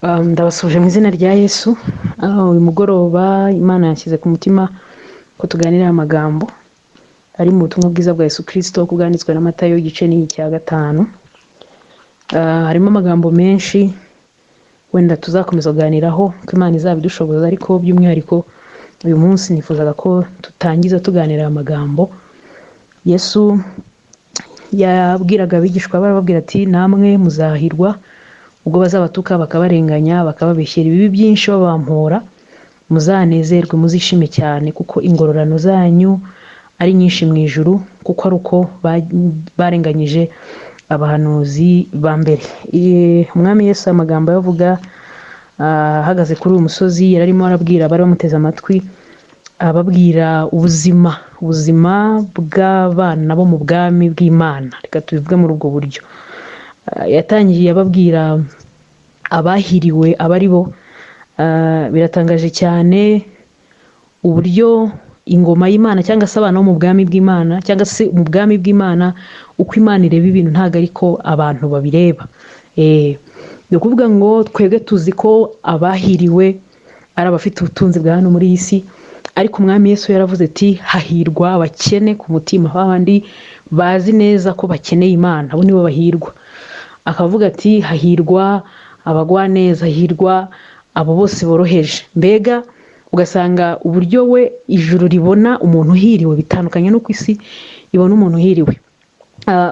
Ndabasuhuje mu izina rya Yesu. Uyu mugoroba Imana yanshyize ku mutima ko tuganira amagambo ari mu butumwa bwiza bwa Yesu Kristo uko bwanditswe na Matayo, igice ni icya 5. Harimo amagambo menshi wenda tuzakomeza kuganiraho ko Imana izabidushoboza, ariko by'umwihariko uyu munsi nifuzaga ko tutangiza tuganira aya magambo. Yesu yabwiraga abigishwa be, arababwira ati: "Namwe muzahirwa ubwo bazabatuka, bakabarenganya, bakababeshyera ibibi byinshi babampora. Muzanezerwe, muzishime cyane, kuko ingororano zanyu ari nyinshi mu ijuru, kuko ari uko barenganyije abahanuzi ba mbere." Umwami Yesu amagambo yavuga ahagaze kuri uyu musozi, yari arimo arabwira abari bamuteze amatwi, ababwira ubuzima bw'abana bo mu bwami bw'Imana. Reka tubivuge muri ubwo buryo. Yatangiye ababwira abahiriwe abari bo. Biratangaje cyane uburyo ingoma y'Imana, cyangwa se abana bo mu bwami bw'Imana, cyangwa se mu bwami bw'Imana, uko Imana ireba ibintu ntabwo ariko abantu babireba. Ni ukuvuga ngo twebwe tuzi ko abahiriwe ari abafite ubutunzi bwa hano muri iyi si, ariko Umwami Yesu yaravuze ati: "Hahirwa abakene ku mutima, babandi bazi neza ko bakeneye Imana, abo nibo bahirwa." Akavuga ati: "Hahirwa abagwaneza, hahirwa abo bose boroheje." Mbega ugasanga uburyo we ijuru ribona umuntu uhiriwe bitandukanye n'uko isi ibona umuntu uhiriwe.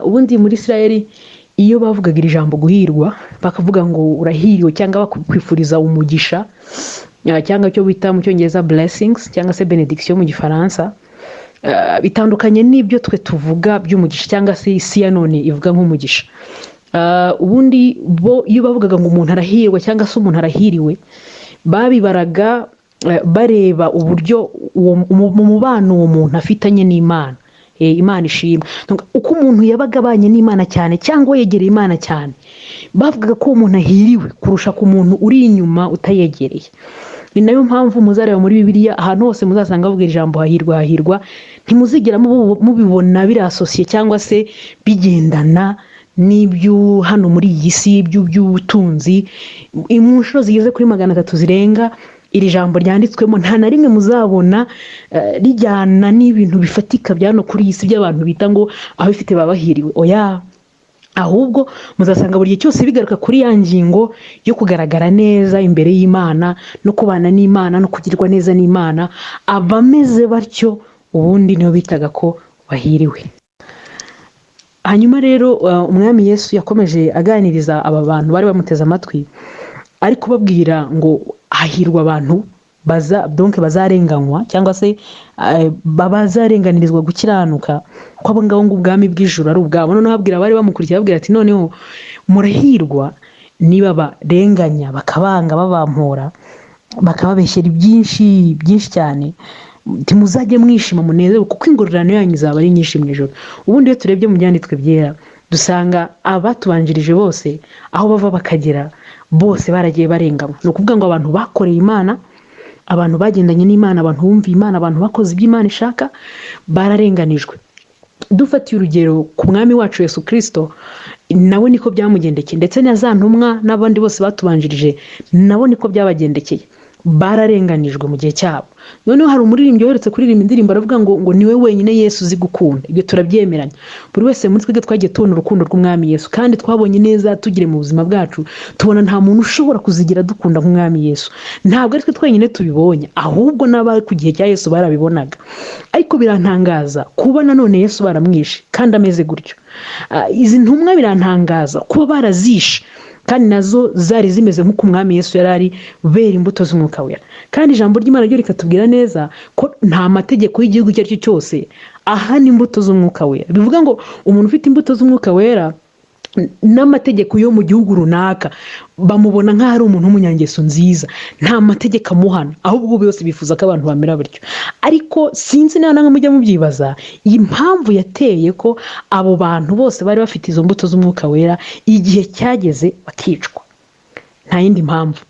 Ubundi muri Isirayeli, iyo bavugaga iri jambo guhirwa, bakavuga ngo urahiriwe cyangwa bakwifuriza umugisha, cyangwa icyo bita mu Cyongereza blessings, cyangwa se bénédiction mu Gifaransa, bitandukanye n'ibyo twe tuvuga by'umugisha, cyangwa se isi ya none ivuga nk'umugisha. Ubundi bo iyo bavugaga ngo umuntu arahirwa cyangwa se umuntu arahiriwe, babibaraga bareba uburyo mu mubano uwo muntu afitanye n'Imana. Imana ishimwe. Donc, uko umuntu yabaga abanye n'Imana cyane cyangwa yegereye Imana cyane, bavugaga ko uwo muntu ahiriwe kurusha ku muntu uri inyuma utayegereye. Ni nayo mpamvu muzareba muri Bibiliya, ahantu hose muzasanga bavuga ijambo hahirwa, hahirwa, ntimuzigera mubibona biri associé cyangwa se bigendana n'ibyo hano muri iyi si by'ubutunzi. Mu nshuro zigeze kuri 300 zirenga iri jambo ryanditswemo, nta na rimwe muzabona rijyana n'ibintu bifatika bya hano kuri iyi si by'abantu bita ngo ababifite baba bahiriwe. Oya, ahubwo muzasanga buri gihe cyose bigaruka kuri ya ngingo yo kugaragara neza imbere y'Imana, no kubana n'Imana, no kugirwa neza n'Imana. Abameze batyo ubundi nibo bitaga ko bahiriwe. Hanyuma rero Umwami Yesu yakomeje aganiriza aba bantu bari bamuteze amatwi, ari kubabwira ngo hahirwa abantu baza, donc bazarenganywa, cyangwa se bazarenganirizwa gukiranuka, ko abo ngabo ngo ubwami bw'ijuru ari ubwabo. Noneho abwira abari bamukurikiye, ababwira ati: "Noneho murahirwa niba barenganya, bakabanga, babampora, bakababeshyera ibyinshi byinshi cyane. Ntimuzajye mwishima munezerwe, kuko ingororano yanyu izaba ari nyinshi mu ijuru." Ubundi iyo turebye mu byanditswe byera, dusanga abatubanjirije bose, aho bava bakagera, bose baragiye barenganywa. Ni ukuvuga ngo abantu bakoreye Imana, abantu bagendanye n'Imana, abantu bumviye Imana, abantu bakoze ibyo Imana ishaka, bararenganijwe. Dufatiye urugero ku Mwami wacu Yesu Kirisito, nawe niko byamugendekeye, ndetse na za ntumwa n'abandi bose batubanjirije nabo niko byabagendekeye, bararenganijwe mu gihe cyabo. Noneho hari umuririmbyi uherutse kuririmba indirimbo, aravuga ngo niwe wenyine Yesu uzi gukunda. Ibyo turabyemeranya. Buri wese muri twebwe twagiye tubona urukundo rw'Umwami Yesu, kandi twabonye neza tugire mu buzima bwacu, tubona nta muntu ushobora kuzigira dukunda nk'Umwami Yesu. Ntabwo ari twe twenyine tubibonye, ahubwo n'abari ku gihe cya Yesu barabibonaga. Ariko birantangaza kuba nanone Yesu baramwishe kandi ameze gutyo. Izi ntumwa birantangaza kuba barazishe, kandi nazo zari zimeze nk'uko Umwami Yesu yari ari, bera imbuto z'Umwuka Wera. Kandi ijambo ry'Imana ryo rikatubwira neza ko nta mategeko y'igihugu icyo ari cyo cyose ahana imbuto z'Umwuka Wera. Bivuga ngo umuntu ufite imbuto z'Umwuka Wera, n'amategeko yo mu gihugu runaka bamubona nk'aho ari umuntu w'umunyangeso nziza. Nta mategeko amuhana, ahubwo bose bifuza ko abantu bamera batyo. Ariko sinzi niba namwe mujya mubyibaza impamvu yateye ko abo bantu bose bari bafite izo mbuto z'Umwuka Wera, igihe cyageze bakicwa. Nta yindi mpamvu,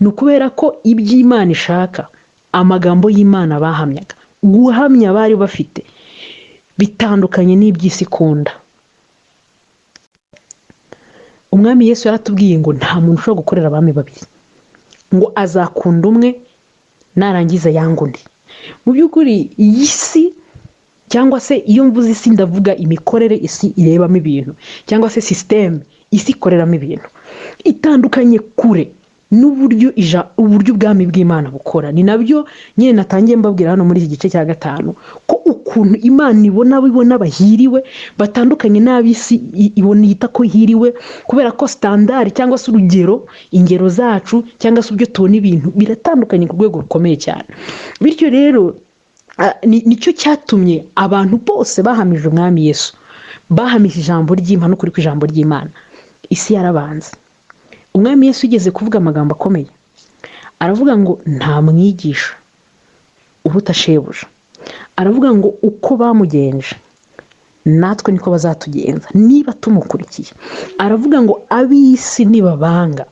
ni ukubera ko iby'Imana ishaka, amagambo y'Imana bahamyaga, guhamya bari bafite, bitandukanye n'iby'isi ikunda. Umwami Yesu yaratubwiye ngo nta muntu ushobora gukorera abami babiri, ngo azakunda umwe narangiza yanga undi. Mu by'ukuri iyi si, cyangwa se iyo mvuze isi ndavuga imikorere isi irebamo ibintu, cyangwa se sisiteme isi ikoreramo ibintu, itandukanye kure n'uburyo uburyo ubwami bw'Imana bukora. Ni nabyo nyine natangiye mbabwira hano muri iki gice cya 5, ko ukuntu Imana ibona abo ibona bahiriwe batandukanye n'ab'isi ibona yita ko hiriwe, kubera ko standard cyangwa se urugero, ingero zacu cyangwa se uburyo tubona ibintu biratandukanye ku rwego rukomeye cyane. Bityo rero nicyo cyatumye abantu bose bahamije umwami Yesu, bahamije ijambo ry'Imana n'ukuri kw'ijambo ry'Imana, isi yarabanze. Umwami Yesu yigeze kuvuga amagambo akomeye, aravuga ngo nta mwigisha uruta shebuja. Aravuga ngo uko bamugenje natwe niko bazatugenza niba tumukurikiye. Aravuga ngo ab'isi nibabanga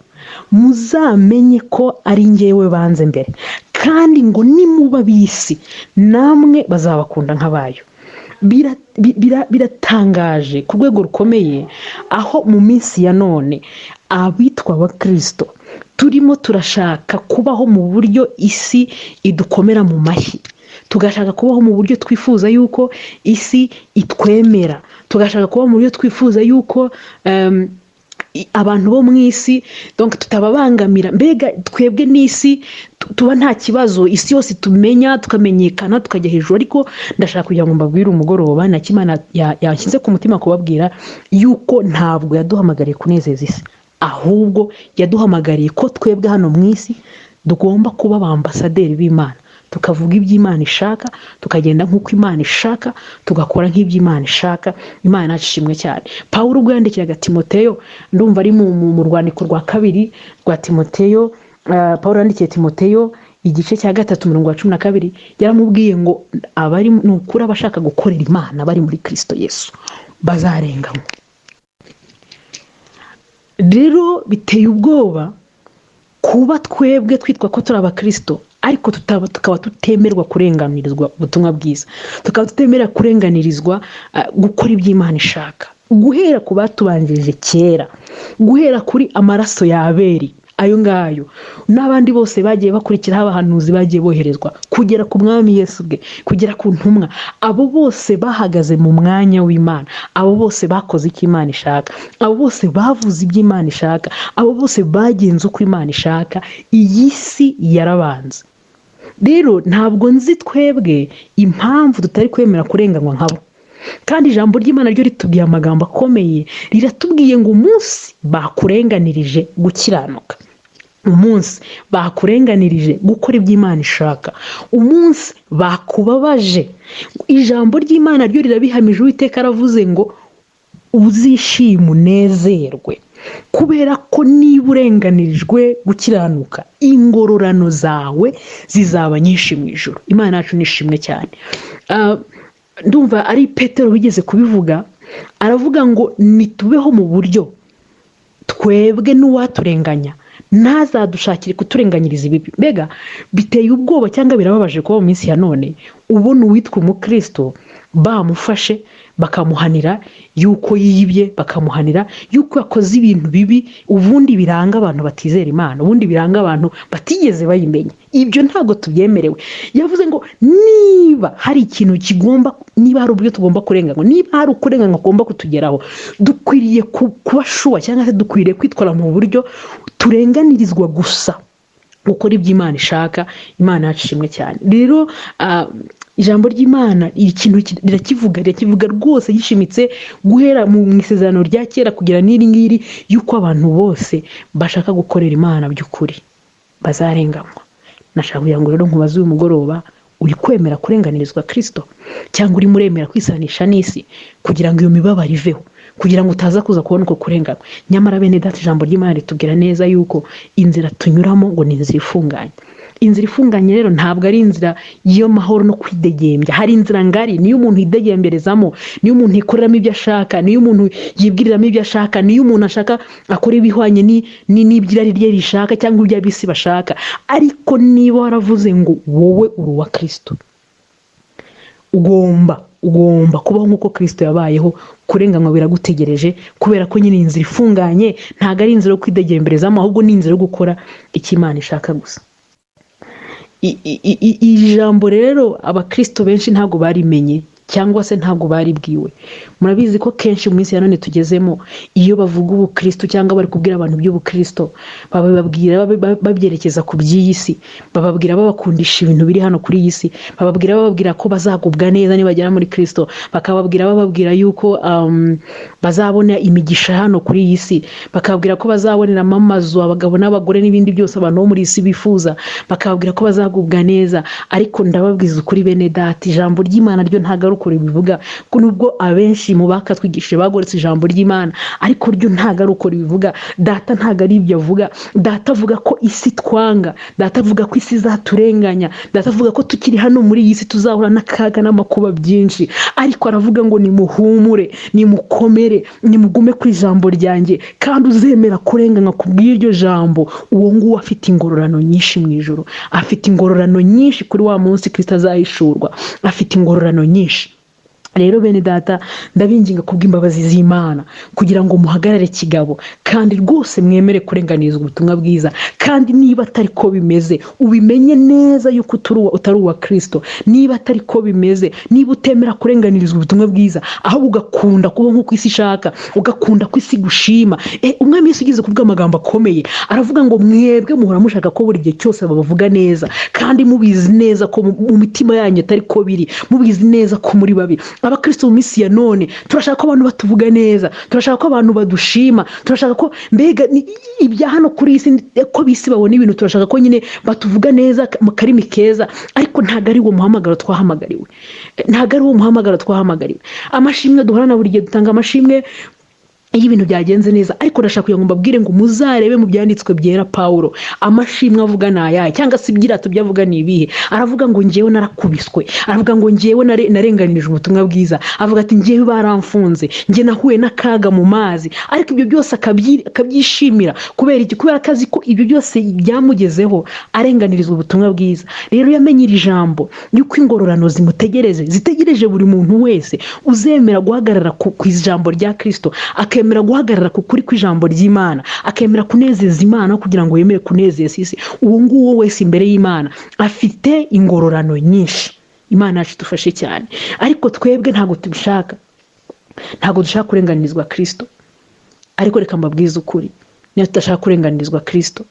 muzamenye ko ari njyewe banze mbere, kandi ngo nimuba ab'isi namwe bazabakunda nk'abayo. Biratangaje ku rwego rukomeye, aho mu minsi ya none abitwa abakirisito turimo turashaka kubaho mu buryo isi idukomera mu mashyi, tugashaka kubaho mu buryo twifuza yuko isi itwemera, tugashaka kubaho mu buryo twifuza yuko abantu bo mu isi donc tutababangamira. Mbega twebwe n'isi tuba nta kibazo, isi yose tumenya, tukamenyekana, tukajya hejuru. Ariko ndashaka kugira ngo mbabwire umugoroba na Imana yashyize ku mutima kubabwira yuko ntabwo yaduhamagariye kunezeza isi, ahubwo yaduhamagariye ko twebwe hano mu isi tugomba kuba abambasaderi b'Imana, tukavuga ibyo Imana ishaka, tukagenda nk'uko Imana ishaka, tugakora nk'ibyo Imana ishaka. Imana yacu ishimwe cyane. Pawulo ubwo yandikiraga Timoteyo, ndumva ari mu rwandiko rwa kabiri rwa Timoteyo, Pawulo yandikiye Timoteyo igice cya 3 umurongo wa 12, yaramubwiye ngo abari ni ukuri abashaka gukorera Imana bari muri Kristo Yesu bazarenganywa. Rero biteye ubwoba kuba twebwe twitwa ko turi abakirisito, ariko tukaba tutemerwa kurenganirizwa ubutumwa bwiza, tukaba tutemera kurenganirizwa gukora ibyo Imana ishaka. Guhera ku batubanjirije kera, guhera kuri amaraso ya Abeli, ayo ngayo n'abandi bose bagiye bakurikiraho, abahanuzi bagiye boherezwa, kugera ku mwami Yesu ubwe, kugera ku ntumwa, abo bose bahagaze mu mwanya w'Imana, abo bose bakoze icyo Imana ishaka, abo bose bavuze ibyo Imana ishaka, abo bose bagenze uko Imana ishaka, iyi si yarabanze. Rero ntabwo nzi twebwe impamvu tutari kwemera kurenganywa nkabo, kandi ijambo ry'Imana ryo ritubwiye amagambo akomeye, riratubwiye ngo umunsi bakurenganirije gukiranuka, umunsi bakurenganirije gukora ibyo Imana ishaka, umunsi bakubabaje, ijambo ry'Imana ryo rirabihamije. Uwiteka aravuze ngo uzishime unezerwe, kubera ko niba urenganirijwe gukiranuka, ingororano zawe zizaba nyinshi mu ijuru. Imana yacu nishimwe cyane. Ndumva ari Petero wigeze kubivuga, aravuga ngo nitubeho mu buryo twebwe n'uwaturenganya ntazadushakire kuturenganyiriza ibibi. Mbega biteye ubwoba cyangwa birababaje kuba mu minsi ya none ubona uwitwa umukristo bamufashe bakamuhanira yuko yibye, bakamuhanira yuko yakoze ibintu bibi, ubundi biranga abantu batizera Imana, ubundi biranga abantu batigeze bayimenya. Ibyo ntabwo tubyemerewe. Yavuze ngo niba hari ikintu kigomba, niba hari uburyo tugomba kurenganywa, niba hari ukurenganywa kugomba kutugeraho, dukwiriye kuba sure, cyangwa se dukwiriye kwitwara mu buryo turenganirizwa gusa gukora ibyo Imana ishaka. Imana yacu ishimwe cyane. Rero ijambo ry'Imana ikintu rirakivuga, rirakivuga rwose gishimitse, guhera mu isezerano rya kera kugera n'iri ngiri, yuko abantu bose bashaka gukorera Imana by'ukuri bazarenganywa. Nashaka kugira ngo rero nkubaze uyu mugoroba, uri kwemera kurenganirizwa Kirisito, cyangwa urimo uremera kwisanisha n'isi kugira ngo iyo mibabaro iveho, kugira ngo utaza kuza kubona uko kurenganywa? Nyamara bene data, ijambo ry'Imana ritubwira neza yuko inzira tunyuramo ngo ni inzira ifunganye. Inzira ifunganye rero ntabwo ari inzira y'amahoro no kwidegembya. Hari inzira ngari, niyo umuntu yidegemberezamo, niyo umuntu yikoreramo ibyo ashaka, niyo umuntu yibwiriramo ibyo ashaka, niyo umuntu ashaka akora ibihwanye n'iby'irari rye rishaka cyangwa ibyo ab'isi bashaka. Ariko niba waravuze ngo wowe uri uwa Kirisito, Ugomba kubaho nk'uko Kirisito yabayeho. Kurenganywa biragutegereje, kubera ko nyine inzira ifunganye ntabwo ari inzira yo kwidegemberezamo, ahubwo ni inzira yo gukora icyo Imana ishaka gusa. Iri jambo rero abakirisito benshi ntabwo barimenye, cyangwa se ntabwo baribwiwe. Murabizi ko kenshi mu minsi ya none tugezemo, iyo bavuga ubukristo cyangwa bari kubwira abantu iby'ubukristo, babibabwira babyerekeza ku by'iyi si, bababwira babakundisha ibintu biri hano kuri iyi si, bababwira bababwira ko bazagubwa neza nibagera muri Kristo, bakababwira bababwira yuko bazabona imigisha hano kuri iyi si, bakababwira ko bazaboneramo amazu, abagabo n'abagore n'ibindi byose abantu bo muri iyi si bifuza, bakababwira ko bazagubwa neza. Ariko ndababwiza ukuri, bene data, ijambo ry'Imana ryo ntabwo ari uko ribivuga, ko nubwo abenshi mu bakatwigishije bagoretse ijambo ry'Imana, ariko ryo ntabwo ari uko ribivuga. Data ntabwo ari ibyo avuga. Data avuga ko isi twanga, data avuga ko isi izaturenganya, data avuga ko tukiri hano muri iyi si tuzahura n'akaga n'amakuba byinshi. Ariko aravuga ngo nimuhumure, nimukomere, nimugume ku ijambo ryanjye, kandi uzemera kurenganywa ku bw'iryo jambo, uwo nguwo afite ingororano nyinshi mu ijuru, afite ingororano nyinshi kuri wa munsi Kristo azahishurwa, afite ingororano nyinshi. Rero bene data, ndabinginga kubw'imbabazi z'Imana kugira ngo muhagarare kigabo, kandi rwose mwemere kurenganirizwa ubutumwa bwiza. Kandi niba atari ko bimeze, ubimenye neza yuko utari uwa Kirisito. Niba atari ko bimeze, niba utemera kurenganirizwa ubutumwa bwiza, ahubwo ugakunda kuba nk'uko isi ishaka, ugakunda ko isi gushima. Umwami Yesu ugeze kuvuga amagambo akomeye, aravuga ngo mwebwe muhora mushaka ko buri gihe cyose babavuga neza, kandi mubizi neza ko mu mitima yanyu atari ko biri, mubizi neza ko muri babi. Abakristo mu minsi ya none turashaka ko abantu batuvuga neza, turashaka ko abantu badushima, turashaka ko mbega ibya hano kuri iyi si, ko bisi babona ibintu, turashaka ko nyine batuvuga neza mu karimi keza. Ariko ntabwo ari uwo muhamagaro twahamagariwe, ntabwo ari uwo muhamagaro twahamagariwe. Amashimwe duhorana buri gihe, dutanga amashimwe iyo ibintu byagenze neza, ariko ndashaka kugira ngo mbabwire ngo muzarebe mu byanditswe byera, Pawulo amashimwe avuga ni ayahe, cyangwa se ibyirato byo avuga ni ibihe? Aravuga ngo ngewe narakubiswe, aravuga ngo ngewe narenganirije ubutumwa bwiza, avuga ati ngewe baramfunze, nge nahuye n'akaga mu mazi. Ariko ibyo byose akabyishimira. Kubera iki? Kubera ko azi ko ibyo byose byamugezeho arenganirizwa ubutumwa bwiza. Rero yamenye iri jambo yuko ingororano zimutegereze, zitegereje buri muntu wese uzemera guhagarara ku ijambo rya Kirisito, akemera guhagarara ku kuri kw'ijambo ry'Imana, akemera kunezeza Imana kugira ngo yemere kunezeza isi. Uwo nguwo wese imbere y'Imana afite ingororano nyinshi. Imana yacu idufashe cyane. Ariko twebwe ntabwo tubishaka, ntabwo dushaka kurenganirizwa Kirisito. Ariko reka mbabwize ukuri, niba tudashaka kurenganirizwa Kirisito,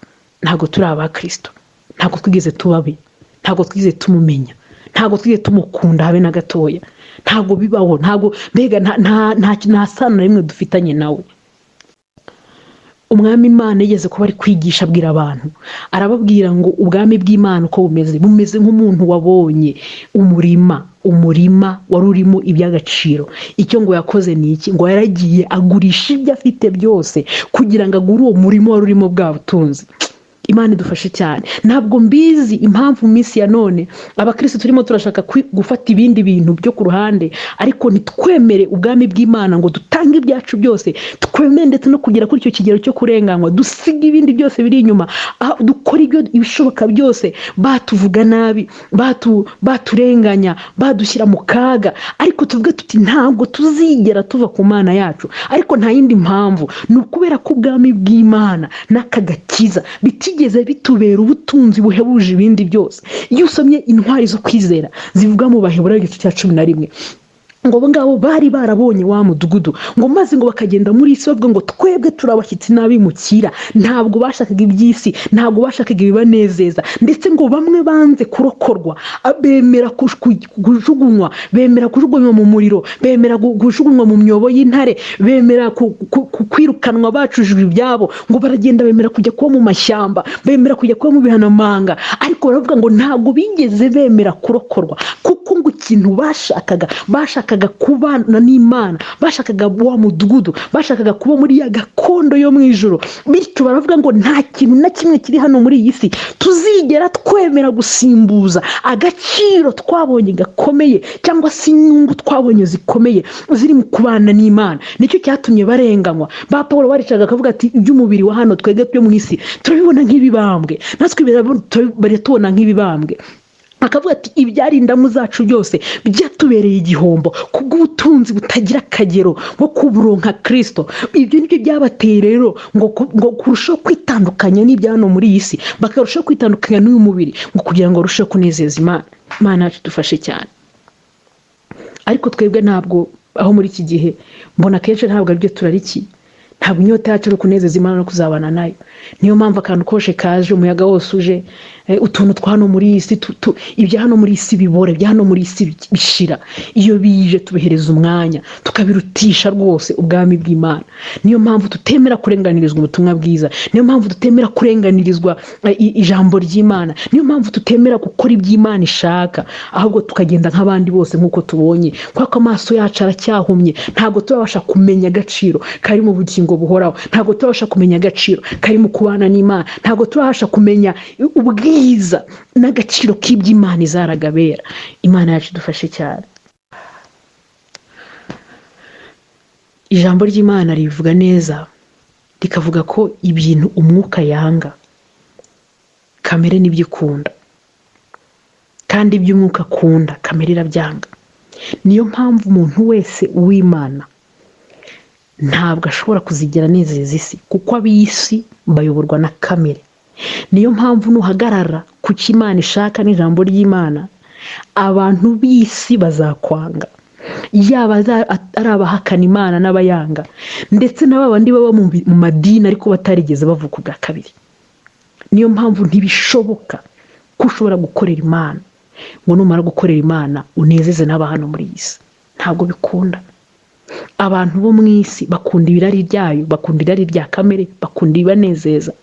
ntabwo turi aba Kirisito, ntabwo twigeze tubabe, ntabwo twigeze tumumenya, ntabwo twigeze tumukunda habe na gatoya. Ntabwo bibaho, ntabwo mbega nta sano na rimwe dufitanye nawe. Umwami Imana yigeze kuba ari kwigisha, abwira abantu, arababwira ngo ubwami bw'Imana uko bumeze, bumeze nk'umuntu wabonye umurima, umurima wari urimo iby'agaciro. Icyo ngo yakoze ni iki? Ngo yaragiye agurisha ibyo afite byose kugira ngo agure uwo murima wari urimo bwa butunzi. Imana idufashe cyane. Ntabwo mbizi impamvu mu minsi ya none abakristo turimo turashaka gufata ibindi bintu byo ku ruhande, ariko ntitwemere ubwami bw'Imana, ngo dutange ibyacu byose, twemere ndetse no kugera kuri icyo kigero cyo kurenganywa, dusige ibindi byose biri inyuma, dukore ibyo ibishoboka byose, batuvuga nabi, baturenganya, badushyira mu kaga, ariko tuvuge tuti ntabwo tuzigera tuva ku Mana yacu. Ariko nta yindi mpamvu, ni ukubera ko ubwami bw'Imana n'aka gakiza bitigeze bitubera ubutunzi buhebuje ibindi byose. Iyo usomye intwari zo kwizera zivuga mu Baheburayo igice cya 11, ngo abo ngabo bari barabonye wa mudugudu, ngo maze ngo bakagenda muri isi bavuga ngo twebwe turi abashyitsi n'abimukira. Ntabwo bashakaga iby'isi, ntabwo bashakaga ibibanezeza. Ndetse ngo bamwe banze kurokorwa, bemera kujugunywa, bemera kujugunywa mu muriro, bemera kujugunywa mu myobo y'intare, bemera kwirukanwa bacujijwe ibyabo, ngo baragenda bemera kujya kuba mu mashyamba, bemera kujya kuba mu bihanamanga. Ariko baravuga ngo ntabwo bigeze bemera kurokorwa, kuko ngo ikintu bashakaga, bashakaga kubana n'Imana, bashakaga wa mudugudu, bashakaga kuba muri ya gakondo yo mu ijuru. Bityo baravuga ngo nta kintu na kimwe kiri hano muri iyi si tuzigera twemera gusimbuza agaciro twabonye gakomeye, cyangwa se inyungu twabonye zikomeye ziri mu kubana n'Imana. Nicyo cyatumye barenganywa. Ba Paul baricaga akavuga ati iby'umubiri wa hano twebwe byo mu isi turabibona nk'ibibambwe, natwe baratubona nk'ibibambwe. Akavuga ati ibyari indamu zacu byose byatubereye igihombo kubw'ubutunzi butagira akagero nko kuburonka Kirisito. Ibyo nibyo byabateye rero ngo kurushaho kwitandukanya n'ibya hano muri iyi si, bakarushaho kwitandukanya n'uyu mubiri, ngo kugira ngo barusheho kunezeza Imana. Imana yacu idufashe cyane. Ariko twebwe ntabwo aho muri iki gihe mbona kenshi ntabwo aribyo turarikiye, ntabwo inyota yacu ari ukunezeza Imana no kuzabana nayo. Niyo mpamvu akantu kose kaje, umuyaga wose uje, utuntu twa hano muri iyi si, ibya hano muri iyi si bibora, ibya hano muri iyi si bishira. Iyo bije tubihereza umwanya, tukabirutisha rwose ubwami bw'Imana. Niyo mpamvu tutemera kurenganirizwa ubutumwa bwiza, niyo mpamvu tutemera kurenganirizwa ijambo ry'Imana, niyo mpamvu tutemera gukora iby'Imana ishaka, ahubwo tukagenda nk'abandi bose nk'uko tubonye, kubera ko amaso yacu aracyahumye. Ntabwo turabasha kumenya agaciro kari mu bugingo buhoraho, ntabwo turabasha kumenya agaciro kari mu kubana n'Imana, ntabwo turabasha kumenya ubwiza n'agaciro k'iby'Imana izaragabera. Imana yacu idufashe cyane. Ijambo ry'Imana ribivuga neza, rikavuga ko ibintu umwuka yanga kamere nibyo ikunda, kandi ibyo umwuka akunda kamere irabyanga. Niyo mpamvu umuntu wese w'Imana ntabwo ashobora kuzigera anezeza isi, kuko ab'isi bayoborwa na kamere. Niyo mpamvu nuhagarara ku cyo Imana ishaka n'ijambo ry'Imana, abantu b'isi bazakwanga, yaba ari abahakana Imana n'abayanga, ndetse na ba bandi baba mu madini ariko batarigeze bavuka ubwa kabiri. Niyo mpamvu ntibishoboka ko ushobora gukorera Imana ngo numara gukorera Imana unezeze n'aba hano muri iyi si, ntabwo bikunda. Abantu bo mu isi bakunda ibirari byayo, bakunda irari rya kamere, bakunda ibibanezeza.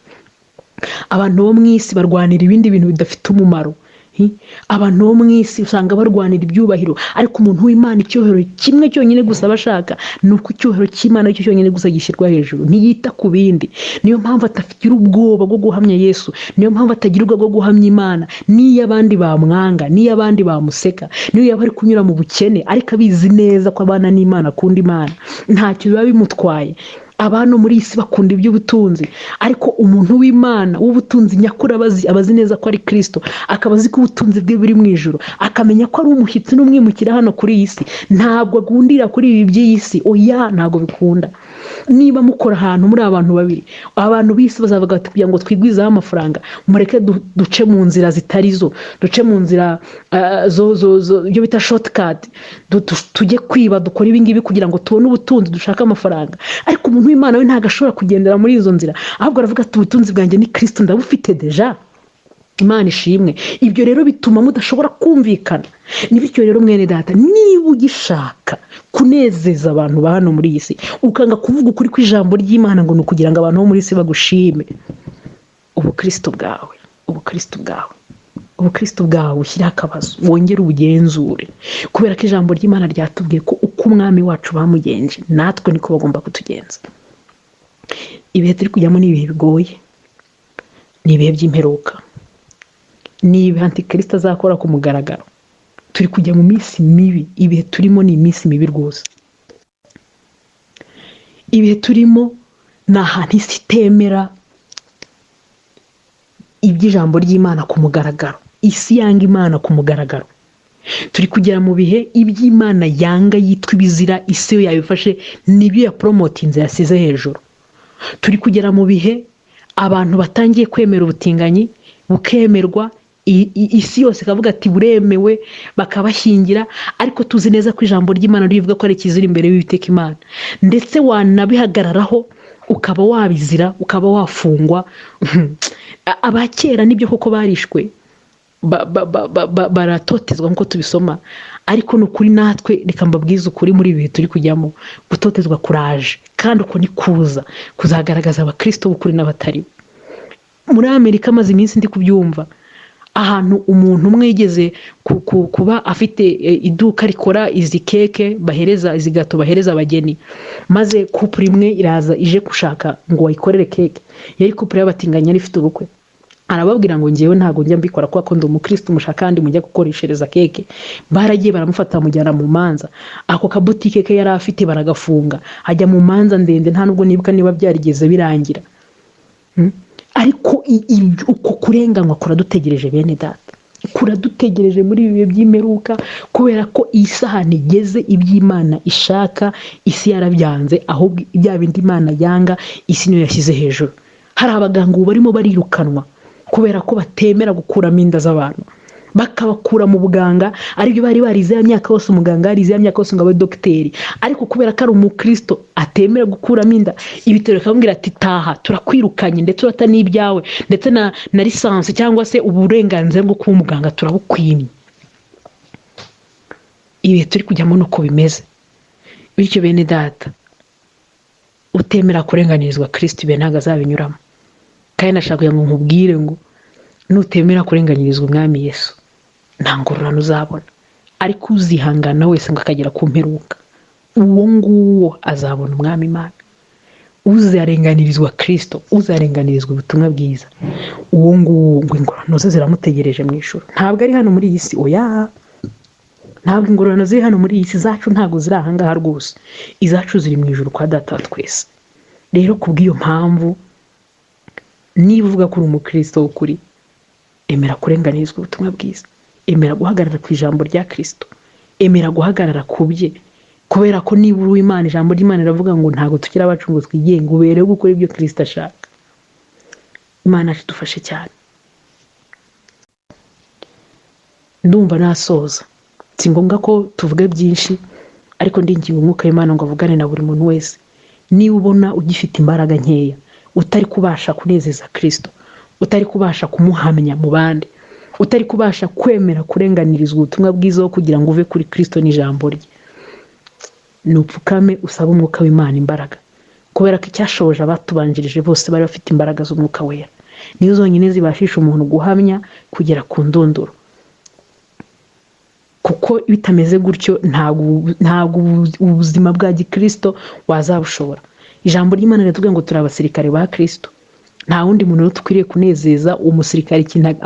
Abantu bo mu isi barwanira ibindi bintu bidafite umumaro. Abantu bo mu isi usanga barwanira ibyubahiro, ariko umuntu w'Imana icyubahiro kimwe cyonyine gusa aba ashaka ni uko icyubahiro cy'Imana aricyo cyonyine gusa gishyirwa hejuru, ntiyita ku bindi. Niyo mpamvu atagira ubwoba bwo guhamya Yesu, niyo mpamvu atagira ubwoba bwo guhamya Imana, n'iyo abandi bamwanga, n'iyo abandi bamuseka, n'iyo yaba ari kunyura mu bukene, ariko abizi neza ko abana n'Imana, akunda Imana, ntacyo biba bimutwaye. Abantu muri iyi si bakunda iby'ubutunzi, ariko umuntu w'Imana w'ubutunzi nyakuri abazi neza ko ari Kirisito, akaba azi ko ubutunzi bwe buri mu ijuru, akamenya ko ari umushyitsi n'umwimukira hano kuri iyi si. Ntabwo agundira kuri ibi by'iyi si, oya, ntabwo bikunda. Niba mukora ahantu muri abantu babiri, abantu b'isi bazavuga bati kugira ngo twigwizeho amafaranga, mureke duce mu nzira zitari zo, duce mu nzira zo ibyo bita shortcut, tujye kwiba, dukore ibi ngibi kugira ngo tubone ubutunzi, dushake amafaranga. Ariko umuntu w'Imana we ntabwo ashobora kugendera muri izo nzira, ahubwo aravuga ati ubutunzi bwanjye ni Kirisito, ndabufite déjà, Imana ishimwe. Ibyo rero bituma mudashobora kumvikana. Ni bityo rero mwene data, niba ugishaka kunezeza abantu ba hano muri iyi si, ukanga kuvuga ukuri kw'ijambo ry'Imana ngo ni ukugira ngo abantu bo muri iyi si bagushime, ubukristo bwawe, ubukristo bwawe, ubukristo bwawe ushyireho akabazo, wongere ubugenzure, kubera ko ijambo ry'Imana ryatubwiye ko uko umwami wacu bamugenje natwe niko bagomba kutugenza. Ibihe turi kujyamo ni ibihe bigoye, ni ibihe by'imperuka, ni ibihe antikirisito azakora ku mugaragaro. Turi kujya mu minsi mibi, ibihe turimo ni iminsi mibi rwose. Ibihe turimo ni ahantu isi itemera iby'ijambo ry'Imana ku mugaragaro, isi yanga Imana ku mugaragaro. Turi kugera mu bihe iby'Imana yanga yitwa ibizira, isi yo yabifashe nibyo yaporomotinze yasize hejuru. Turi kugera mu bihe abantu batangiye kwemera ubutinganyi bukemerwa, isi yose ikavuga ati buremewe, bakabashyingira, ariko tuzi neza ko ijambo ry'Imana rivuga ko ari ikizira imbere y'Uwiteka Imana, ndetse wanabihagararaho ukaba wabizira, ukaba wafungwa. Abakera nibyo koko barishwe, baratotezwa nk'uko tubisoma, ariko ni ukuri natwe reka mbabwize ukuri, muri ibi bihe turi kujyamo gutotezwa kuraje, kandi uko ni kuza kuzagaragaza abakristo b'ukuri n'abatari bo. Muri Amerika amaze iminsi ndi kubyumva, ahantu umuntu umwe yigeze kuba afite iduka rikora izi keke bahereza, izi gato bahereza abageni, maze couple imwe iraza ije gushaka ngo bayikorere keke. Yari couple y'abatinganyi yari ifite ubukwe. Arababwira ngo ngewe ntabwo njya mbikora kubera ko ndi umukristo, mushaka kandi mujya gukoreshereza keke. Baragiye baramufata bamujyana mu manza, ako kabutike ke yari afite baragafunga, ajya mu manza ndende, nta nubwo nibuka niba byarigeze birangira. Ariko uko kurenganywa kuradutegereje bene data, Kuradutegereje muri ibi bihe by'imperuka, kubera ko iyi sahani igeze iby'Imana ishaka, isi yarabyanze, ahubwo bya bindi Imana yanga isi niyo yashyize hejuru. Hari abaganga ubu barimo barirukanwa kubera ko batemera gukuramo inda z'abantu, bakabakura mu buganga, aribyo bari barize ya myaka yose. Umuganga yarize ya myaka yose ngo abe dogiteri, ariko kubera ko ari umukristo atemera gukuramo inda, ibitaro bikamubwira ati taha, turakwirukanye, ndetse urata n'ibyawe, ndetse na licence cyangwa se uburenganzira bwo kuba umuganga turabukwimye. Ibihe turi kujyamo nuko bimeze. Bityo bene data, utemera kurenganirizwa Kristo, ibihe ntabwo azabinyuramo. Kandi nashaka kugira ngo nkubwire ngo nutemera kurenganyirizwa Umwami Yesu, nta ngororano uzabona. Ariko uzihangana wese ngo akagera ku mperuka, uwo nguwo azabona Umwami Imana. Uzarenganirizwa Kristo, uzarenganirizwa ubutumwa bwiza, uwo nguwo ngo ingororano ze ziramutegereje mu ijuru. Ntabwo ari hano muri iyi si, oya, ntabwo ingororano ziri hano muri iyi si zacu, ntabwo ziri ahangaha rwose. Izacu ziri mu ijuru kwa Data wa twese. Rero kubw'iyo mpamvu, niba uvuga ko uri umukristo w'ukuri, emera kurenganirizwa ubutumwa bwiza, emera guhagarara ku ijambo rya Kristo, emera guhagarara ku bye, kubera ko niba uri uw'Imana, ijambo ry'Imana riravuga ngo ntabwo tukiri abacu ngo twigenge, uberewe gukora ibyo Kristo ashaka. Imana yacu idufashe cyane. Ndumva nasoza, si ngombwa ko tuvuga byinshi, ariko ndinginga umwuka w'Imana ngo avugane na buri muntu wese. Niba ubona ugifite imbaraga nkeya, utari kubasha kunezeza Kristo, utari kubasha kumuhamya mu bandi, utari kubasha kwemera kurenganirizwa ubutumwa bwiza wo kugira ngo uve kuri Kristo n'ijambo rye, nupfukame usabe umwuka w'Imana imbaraga, kubera ko icyashoboje abatubanjirije bose bari bafite imbaraga z'umwuka wera, nizo zonyine zibashisha umuntu guhamya kugera ku ndunduro. Kuko bitameze gutyo, ntabwo ubuzima bwa gikristo wazabushobora. Ijambo ry'Imana riratubwira ngo turi abasirikare ba Kristo, nta wundi muntu rero dukwiriye kunezeza. Uwo musirikare ikintu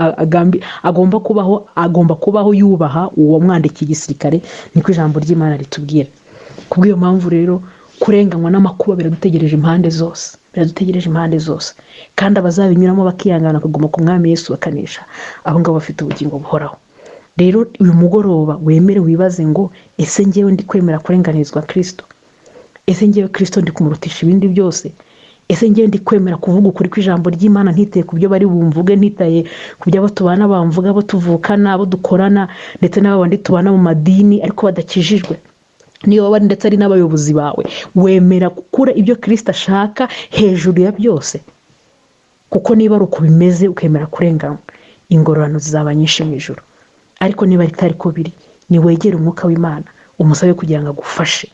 agomba kubaho, agomba kubaho yubaha uwo mwandikiye igisirikare, niko ijambo ry'Imana ritubwira. Kubw'iyo mpamvu rero, kurenganywa n'amakuba biradutegereje impande zose, biradutegereje impande zose, kandi abazabinyuramo bakihangana bakaguma ku Mwami Yesu bakanesha, abo ngabo bafite ubugingo buhoraho. Rero uyu mugoroba wemere wibaze ngo ese ngewe ndi kwemera kurenganirizwa Kristo? Ese ngewe Kristo ndi kumurutisha ibindi byose? Ese ngewe ndi kwemera kuvuga ukuri kw'ijambo ry'Imana, ntitaye ku byo bari bumvuge, ntitaye ku byo abo tubana bamvuga, abo tuvukana, abo dukorana, ndetse n'abo bandi tubana mu madini ariko badakijijwe, niyo baba ndetse ari n'abayobozi bawe? Wemera gukura ibyo Kristo ashaka hejuru ya byose? Kuko niba ari uko bimeze, ukemera kurenganywa, ingororano zizaba nyinshi mu ijuru. Ariko niba bitari ko biri, niwegere umwuka w'Imana, umusabe kugira ngo agufashe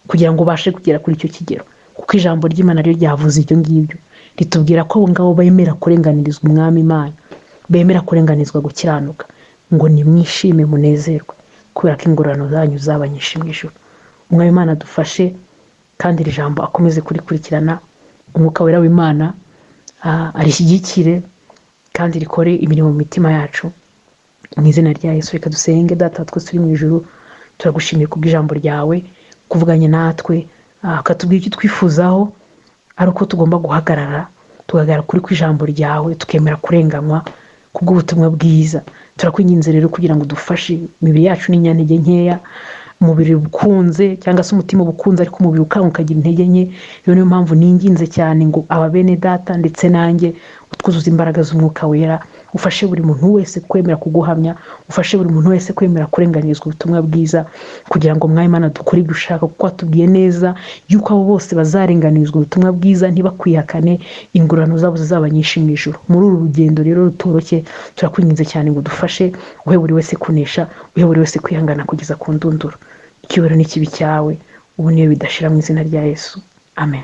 kugira ngo ubashe kugera kuri icyo kigero, kuko ijambo ry'Imana ryo ryavuze ibyo ngibyo, ritubwira ko abo ngabo bemera kurenganirizwa Umwami Imana, bemera kurenganizwa gukiranuka, ngo nimwishime munezerwe, kubera ko ingororano zanyu zaba nyinshi mu ijuru. Umwami Imana adufashe, kandi iri jambo akomeze kurikurikirana, umwuka wera w'Imana arishyigikire kandi rikore imirimo mu mitima yacu, mu izina rya Yesu. Reka dusenge. Data twese turi mu ijuru, turagushimiye kubw'ijambo ryawe kuvuganye natwe, ukatubwira icyo twifuzaho, ari uko tugomba guhagarara, tugahagarara kuri kw'ijambo ryawe, tukemera kurenganywa kubw'ubutumwa bwiza. Turakwinginze rero kugira ngo udufashe. Imibiri yacu ni inyantege nkeya, umubiri ukunze cyangwa se umutima uba ukunze, ariko umubiri ukanga ukagira intege nke. Iyo niyo mpamvu ninginze cyane ngo aba bene data ndetse nanjye utwuzuze imbaraga z'umwuka wera, ufashe buri muntu wese kwemera kuguhamya, ufashe buri muntu wese kwemera kurenganirizwa ubutumwa bwiza, kugira ngo Mwami Imana dukore ibyo ushaka, kuko watubwiye neza yuko abo bose bazarenganirizwa ubutumwa bwiza ntibakwihakane, ingororano zabo zizaba nyinshi mu ijuru. Muri uru rugendo rero rutoroshye, turakwinginze cyane ngo udufashe, uhe buri wese kunesha, uhe buri wese kwihangana kugeza ku ndunduro. Icyubahiro n'ikibi cyawe ubu niyo bidashira, mu izina rya Yesu, amen.